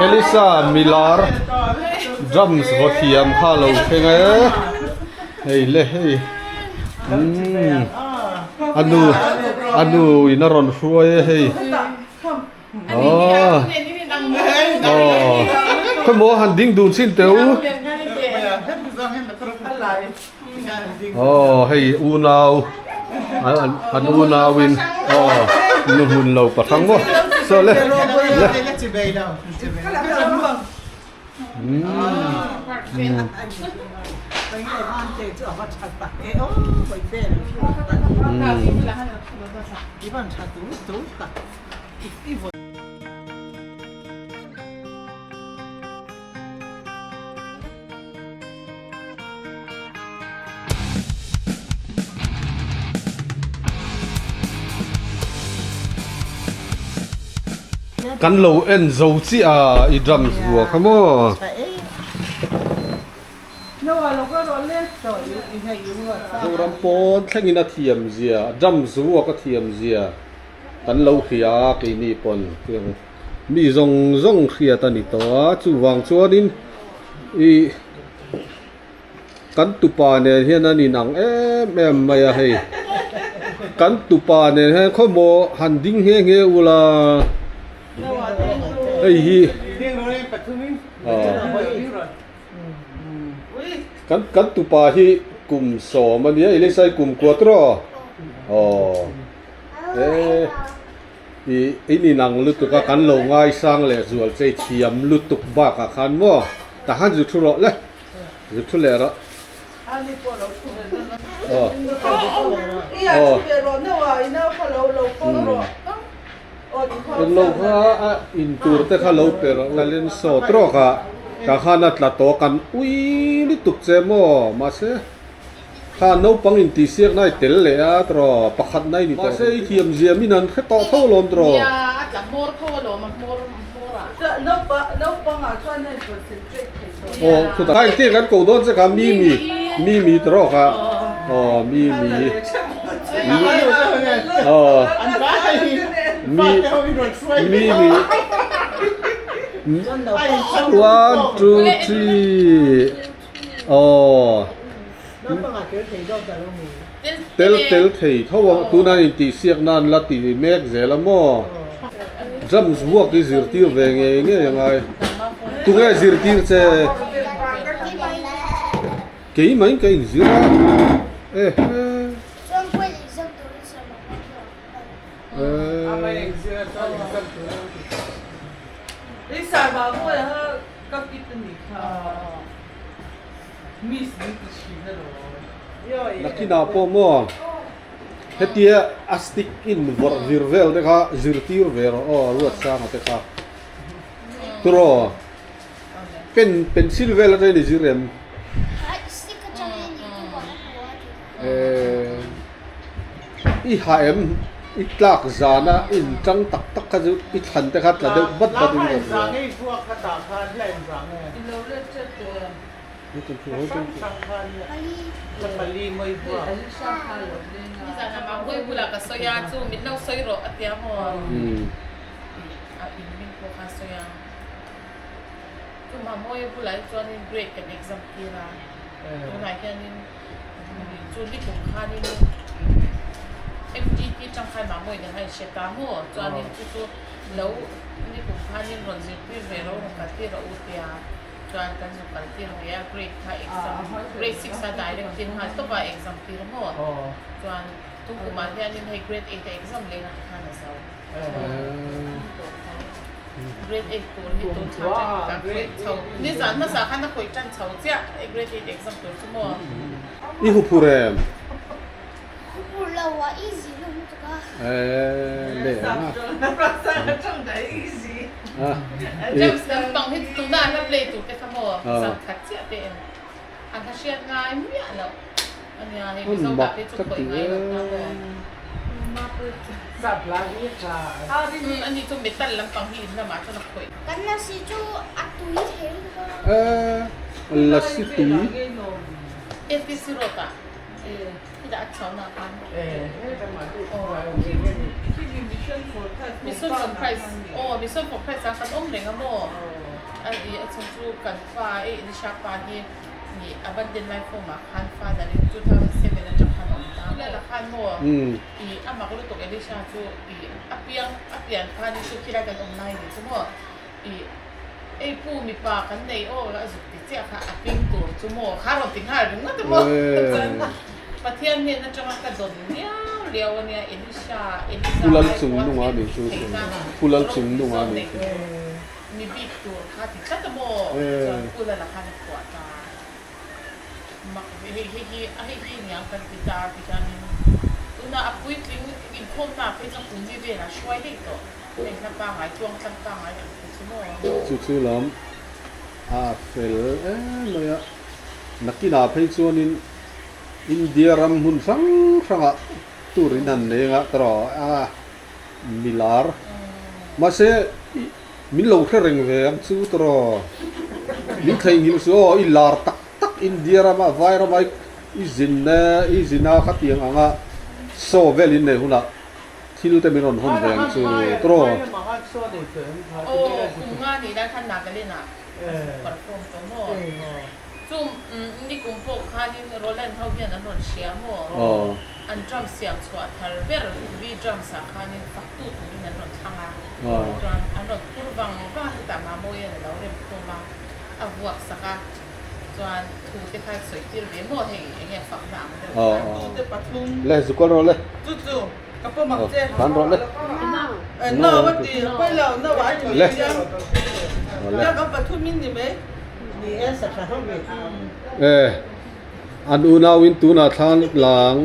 Elisa milar drums vaw thiam kha lo thleng e hei le hei umm a nu a nu in a rawn hruai e hei aw aw khawmaw han ding dun chin teh u Aw hei unau an unau in aw nu hmun lo pahrang maw saw le le Kan lo en zo chiah a i drums vua kha maw. Zoram pawn thlengin a thiam zia drums vuak a thiam zia kan lo hria a keini pawn mi zawng zawng hriat a ni tawh a chuvang chuanin Ih kan tupa nen hian an inang em em mai a hei kan tupa nen hian khawmaw han ding nghe nghe ula hei hi kan kan tupa hi kum sawm a nia Elisa hi kum kua tawh aw e. Ih in inang lutuk a kan lo ngaisang leh zual chei thiam lutuk bakah khan maw tah khan zu thu rawh le zu thu leh rawh aw aw englo kha a in tur te kha lo pe rawh la len sawt rawk a tah khan a tla tawh kan ui lutuk che maw mahse. Kha naupang intihsiak na i tel leh a tiraw, pakhat na i ni tawh. Mahse i thiam ziam in an hre tawh tho alawm tiraw. Nia, a tla hmawr tho alawm, a hmawr hmawr ah. Naupang ah chuan a in concentrate thei tawh. Aw khutah kha engtin kan ko dawn che kha Mimi, Mimi tiraw kha. Aw Mimi. Aw Mi Mimi. One two three. Aw tel tel thei tho a tuna intihsiak nan la ti mek zel a maw drums vuak hi zirtir ve ngei ngei a ngai tunge zirtir che keimah in ka inzir a e he Nakinah pawh maw hetia a stick in vawrh vir vel te kha zirtir ve rawh aw Ruatsanga te kha turaw pen pencil vel atangin i zir em? I ha em? I tlak zana i intang tak tak kha chu i thlan te kha tla deuh bat bat in ka hria. Chu ni kum khanin MTP tangkai mah mawi nen a inhre ta maw? Chuanin chu chu lo ni kum khanin rawn zirtir ve ro rawn kaltir rawh u tia chuan kan zu kaltir ve a grade kha exam grade six a direct tir nghal tawp a exam tir maw? Chuan tum kumah hianin hei grade eight a exam leh ang khan a zo. Grade eight tur hi tun thla tan ka khawih chho nizan hmasa khan a khawih tan chho chiah hei grade eight exam tur chu maw. I huphur em? Huphur lo a easy hlawm lutuk a. Eh leh ang a. James lampang hi tuna an la play tur te kha maw zan khat chiah te em an ha hriat ngai miah loh. Mak ka ti e. Kan lasi chu a tui thei lutuk a. E lasi tui. A i a chhan chu kan pa ei Elisha pa hi ih Abundant Life Home ah khan father in 2007 atang khan a awm ta a. Lah khan maw ih a mak lutuk Elisha chu ih a piang a pian khan in chu khilai kan awm lai ni chu maw ih ei pu mipa kan nei aw a zuk ti chiah kha a ping tur chu maw kha rawn ti nghal ringawt a maw chuan Pathian hnen atanga ka dawn liau liau a nia Elisha Elisa ai pawh a thil tih theihna ropui zawk nei tur mi bik tur kha ti tlat a maw chuan Pu Lala khan a phuah ta mak ve hei hei hi a hei hi niang kan ti ta ti hianin tunah a puitling inkhawmna ah phei chuan kum mi velah hruai daih tawh hei hla pangai tluang tlang pangai ang te chu maw. Chu chu lam a fel em mai a, nakinah phei chuanin India ram hmun hrang hrangah tour in han nei anga ka rawh a milar mahse min lo hre reng ve ang chu ta rawh min theihnghilh suh aw i lar tak tak India rama vai rama i zin na i zin a khatiang anga show vel in nei hunah thil te min rawn hawn ve ang chu ta rawh. Aw kum nga nih lai khan Nagaland ah perform tawh maw? Chu nikum pawh khanin Roland ho hian an rawn hria maw? An drum siam chhuah thar ber V drums ah khanin faktu turin an rawn thlang a, chuan an rawn phur vang vang a, hetah Mamawian a lo rem khawm a, a vuak sak a, chuan thu te kha sawi tir ve maw hei eng nge fakna ang deuh khan. Thu te pathum. Le zukal rawh le. Chu chu ka pawm ang che. Tan rawh le. No a ti, pawi lo, no a ti chiang. Le kan pathum in ni mai. E an unauin tunah thlan lang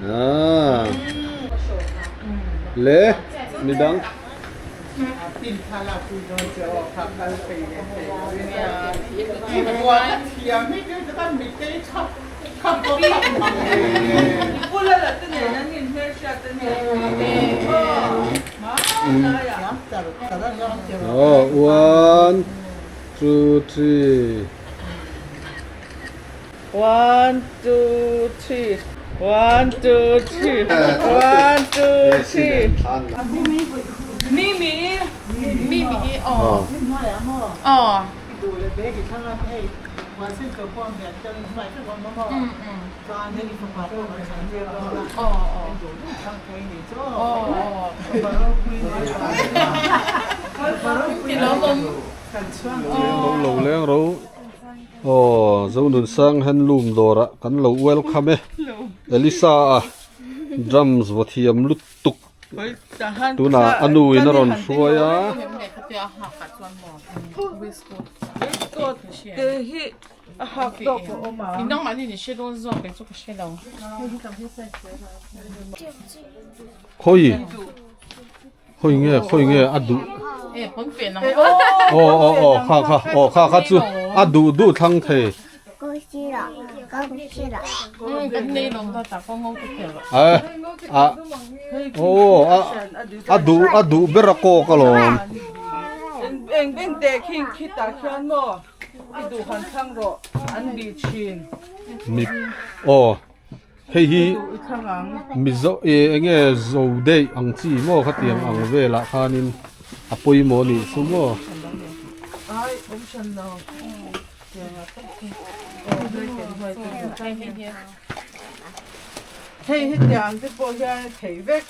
ah le midang. Aw one two three. One two three one two three one two three. Mimi Mimi aw aw. Lo leng ro aw Zonunsang handloom dawrah kan lo welcome e Elisa a drums vaw thiam lut tuk tunah a nu in a rawn hruai a. Khawi khawi nge khawi nge a duh aw aw aw kha kha aw kha kha chu a duh duh thlang thei. A duh a duh ber a kawk alawm. Mi aw hei hi mizo eng nge zo daih ang chi maw khatiang ang velah khanin a pawimawh a nih chu maw. Hei hetiang te pawh hian a thei vek.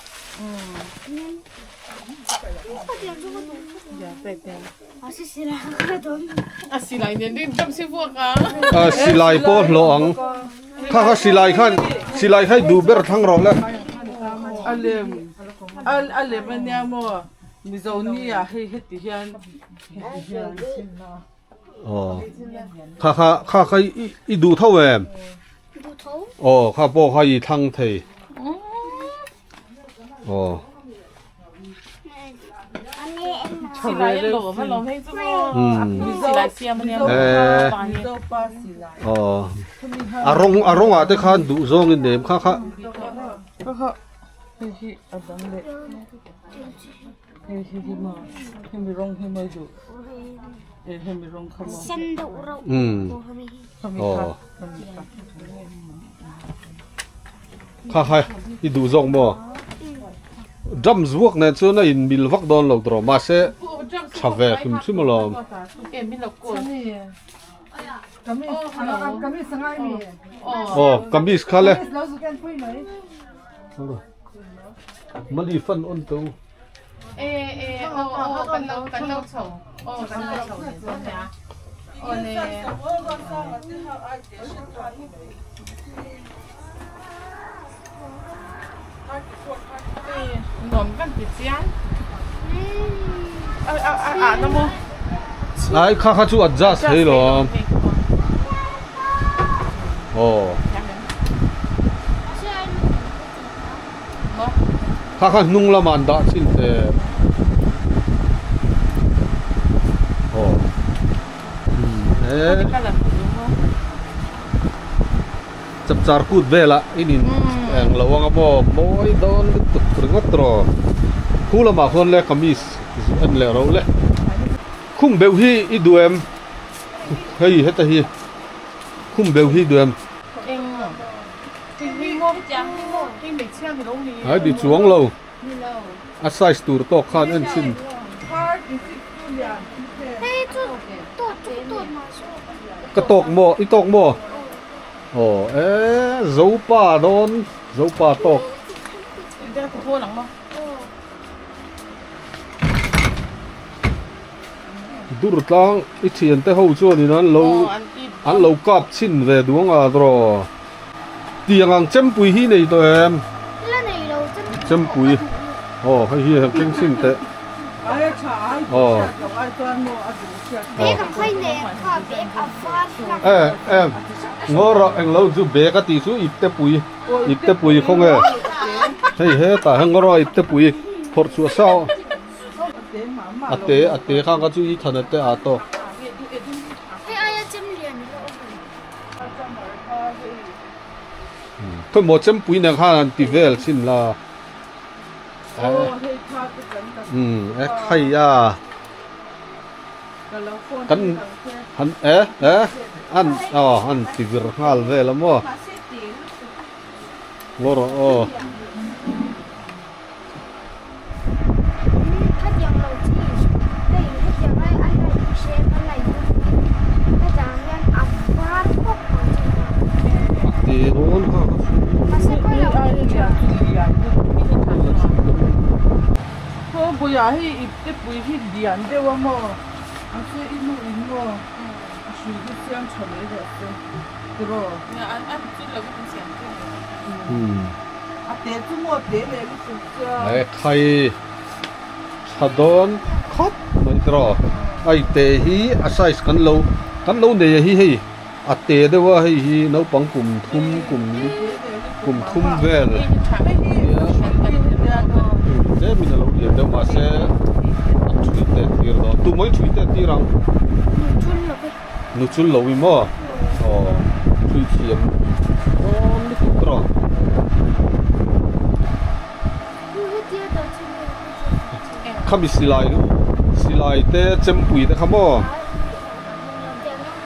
A silai pawh hlawh ang. Kha kha silai khan silai kha i duh ber thlang rawh le. A lem a lem ania maw Mizo nia hei heti hian heti hian. Aw kha kha kha kha i i duh tho em? Duh tho. Aw kha pawh kha i thlang thei. Aw. Aw a rawng a rawngah te khan duh zawng in nem kha kha. Hei hi a dang leh. Hei hi hi maw hemi rawng hi maw duh eh hemi rawng kha maw Sen deuh reuh umm khami aw kha khami kha kha kha i duh zawk maw drums vuak nen chuan a in mil vak dawn lo tawh mahse tha ve hrim hrim alawm. Aw kamis kha le. Mali fan on to. Ai kha kha chu adjust thei lo aw kha kha hnung lamah an dah chin te aw e Chapchar kut velah in in eng lo anga maw mawi dawn lutuk ringawt rawh. Khu lamah khuan le kamis zu en leh ro le. Khum beuh hi i duh em? Hei heta hi khum beuh hi i duh em? Ai ti chuang lo. A size tur tawk khan en chhin. Ka tawk maw? I tawk maw? Aw e zopa dawn zopa tawk. Dur tlang i thian te ho chuanin an lo an lo kap chhin ve duh anga draw. Tiang ang chempui hi nei tawh em? La nei lo chempui. Chempui. Aw hei hi heng keng chhin teh. Aw. Bag ang kha i nei ang kha bag a var hlak. E e ngaw rawh englo chu bag a tih chu ipte pui ipte pui khaw nge hei hetah hian ngaw rawh ipte pui phawrh chhuah sau a te a te kha kha chu i than a te ah tawk. Hei aia chem lian i la awm em? Khawimaw chempui nen khan an ti vel thin la e khai a kan han e e an aw an ti vir nghal vel a maw ngaw rawh aw. He khai tha dawn khawp mai tawh a i te hi a size kan lo kan lo nei a hi hei a te deuh a hei hi naupang kum thum kum kum thum vel tlem in a lo lian deuh mahse a thui te tir dawn tumawh i thui te tir ang nu chul lo i maw aw thui thiam dawn lutuk rawh. Khami silai silai te chempui te kha maw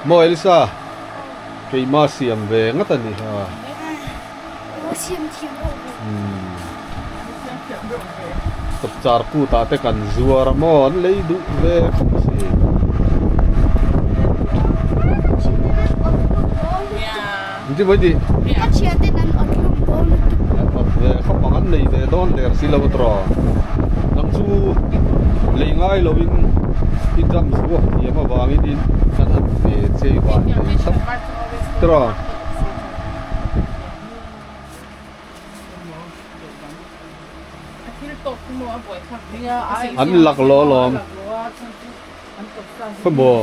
maw Elisa keima siam ve ngat a ni ha. Chapchar kut ah te kan zuar a maw an lei duh ve khawp si. Ka thiante an awt hlum dawn lutuk. An awt ve khawp ang an lei ve dawn der si lo tawh. Nang chu lei ngai lo in i drum zuak thiam avangin in kan han ve chei van thei thlap tawh. An lak lo alawm. Khawmaw.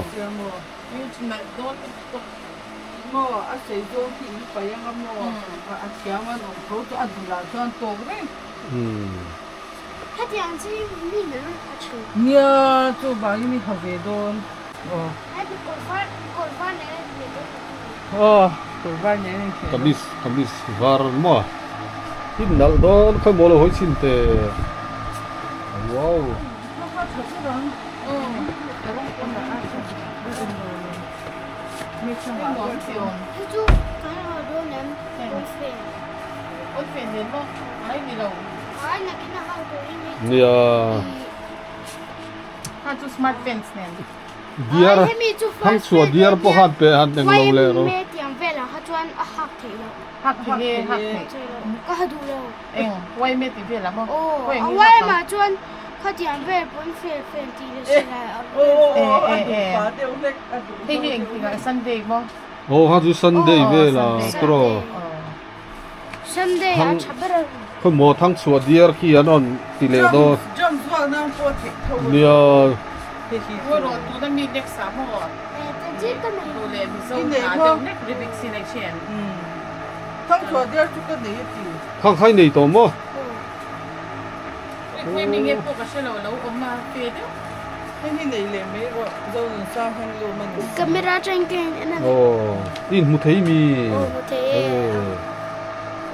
Kamis kamis var maw in nalh dawn khawimaw lo hawi chhin teh wow. Nia. chu smart pants nen. Diar thang chhuah diar pawh khan pe han eng lo leh rawh. Tiang velah kha chuan a hak theih loh. Hak theih e, hak theih. Ka ha duh lo. Eng YMA tih velah maw? Aw, a YMA chuan khatiang vel pawn fel fel tih leh hre lai a awm. Hei hi engtikah Sunday maw? Aw kha chu Sunday velah tawh. Sunday a tha ber a. Khawi maw thang chhuah diar khi an rawn ti leh dawn. Nia. Khang khai nei tawh maw? Camera atang ka en a. Aw, i inhmu thei mi? Aw, hmu thei e.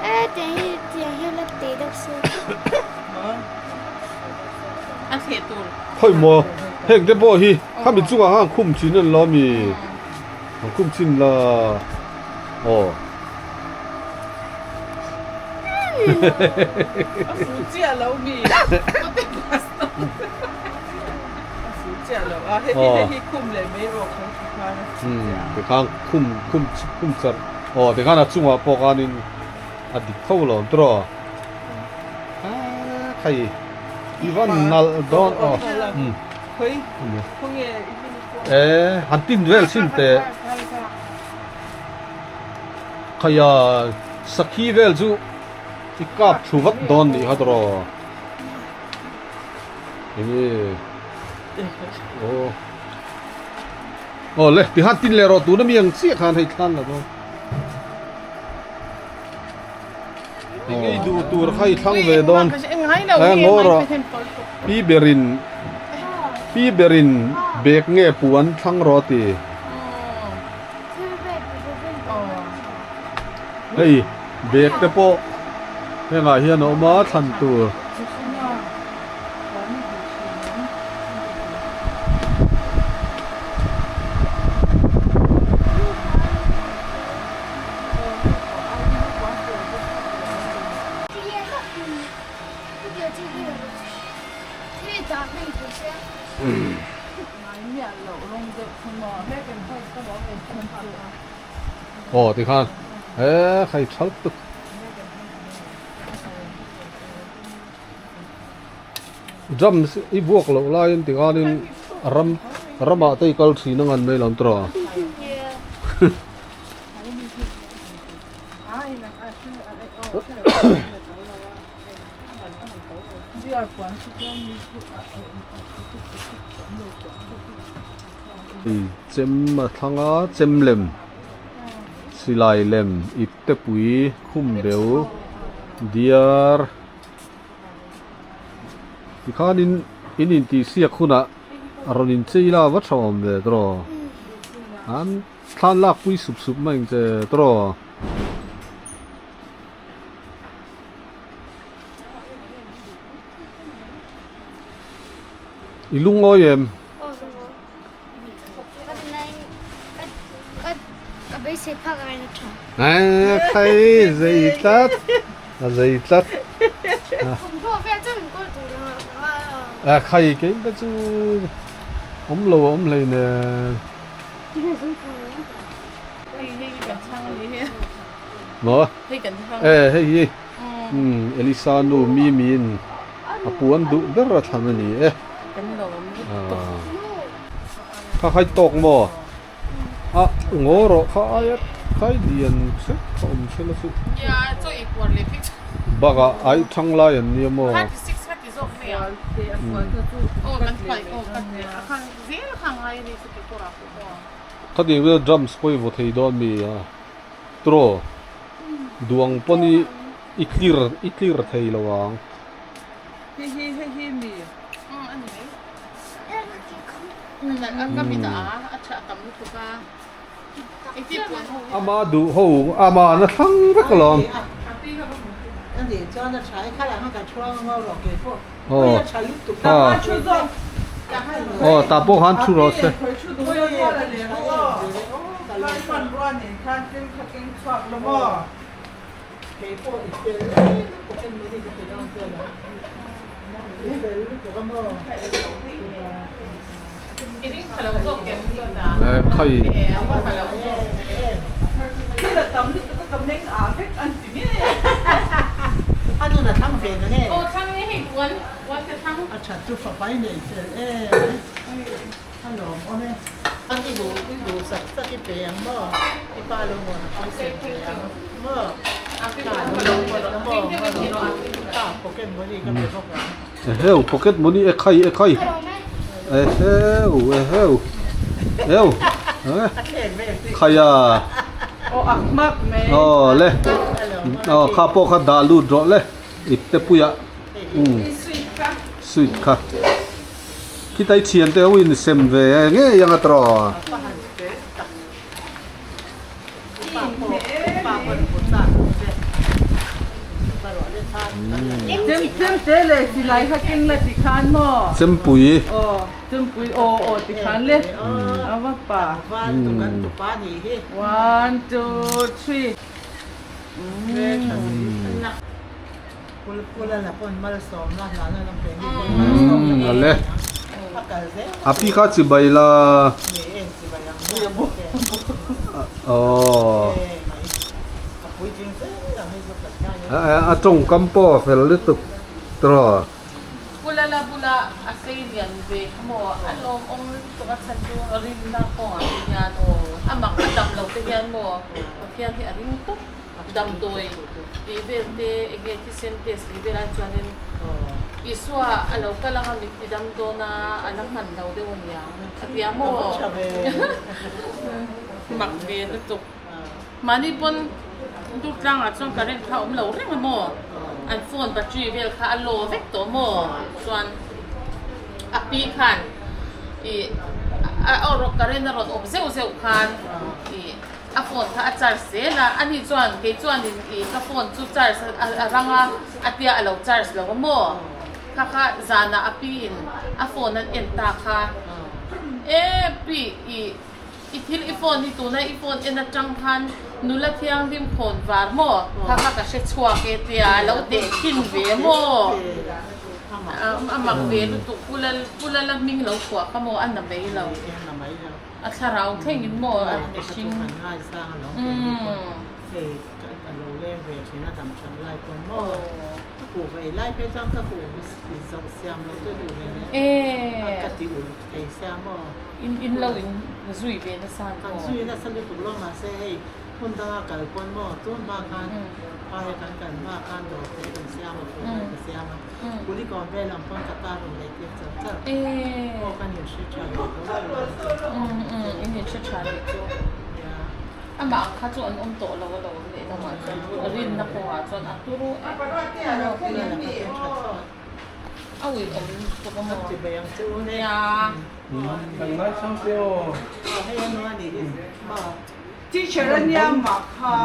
E, tiang hi tiang hian a tei deuh se. A thleh tur. Khawi maw, heng te pawh hi khami chungah khan khum chin an lo mi? An khum chin la. Aw. A fu chiah lo mi. A fu chiah lo a, hei hi hei khum leh mai rawh khan ti khan a fu chiah a. Tikhan khum khum khum char aw tikhan a chungah pawh khanin a dik tho lo ang tawh a khai i van nalh dawn aw e han tin vel chhin teh khaia sakhi vel chu i kap thlu vat dawn nih kha tawh rawh. Enge aw aw le tihan tin leh rawh tuna mi ang chiah khan hei thlan la dawn enge i duh tur kha i thlang ve dawn a ngaw rawh pi berin pi berin bag nge puan thlang rawh a ti hei bag te pawh hengah hian a awm a thlan tur. Aw tikhan he khai tha lutuk. Drums i buak loh laiin tikhanin ram ramah te i kal thin a ngan mai lo tawh a. Chem a thlang a chem lem silai lem ip te pui khum beu diar tikhanin in intihsiak hunah rawn inchei la va tha awm ve tawh an thlan lak pui sup sup mai ang che tawh. I lungawi em? Khai zei tlat a zei tlat a khai keim te chu awm lo a awm hlei nen maw e hei hi Elisa nu Mimi'n a puan duh ber a thlan a ni e. Kha khai tawk maw? A ngaw rawh kha aia khai lian hrep kha awm hrel a chu. Bakah ai thang lai an nia maw? Khatiang chu drums pawh i vaw thei dawn mi a tawh duang pawn i i clear i clear thei lo ang. Ama duh ho ama na thlang vek alawm. Aw tah pawh khan thu rawh se. Khai. Eheu pocket money e khai e khai eheu eheu eu khai a aw le aw kha pawh kha dah lut rawh le ip te puiah umm sweet kha khitai thian te ho in sem ve ngei ang a tawh. Chempui. Ale. A pi kha chibai la. Aww. A tawngkam pawh a fel lutuk tawh. Pulala bula a sei lian ve kha maw a lawmawm lutuk a chhan chu rinna kawngah te hian a mak a dam lo te hian maw Pathian hi a ring tawp. Damdawi tih vel te enge thisen test tih vel ai chuanin Isua a lo kal anga mit ti dam dawn a, a la hman lo deuh a niang a tia maw? Mak ve lutuk. Mahni pawn Durtlangah chuan current kha a awm lo reng a maw? An phone battery vel kha a low vek tawh maw? Chuan a pi khan ih a current a rawn awm zeuh zeuh khan ih A phone kha a charge zel a, ani chuan kei chuanin ih ka phone chu charge a rang a, a tia a lo charge lo a maw? Kha kha zanah a pi in a phone an en ta kha, E pi ih i thil i phone hi tuna i phone en atang khan nula thianghlim khawn var maw? Kha kha ka hre chhuak e tia a lo teh thin ve maw? A mak ve lutuk, Pu Lala hming lo phuah kha maw a na mai lo. A thlarau thlengin maw a mihring In in lo in zui ve nasa an maw. In in hre tha leh chu amah ang kha chu an awm tawh lo a lo leh lamah chuan rinna kawngah chuan a turu em em a a ui awm lutuk a maw nia. Teacher a nia mah kha.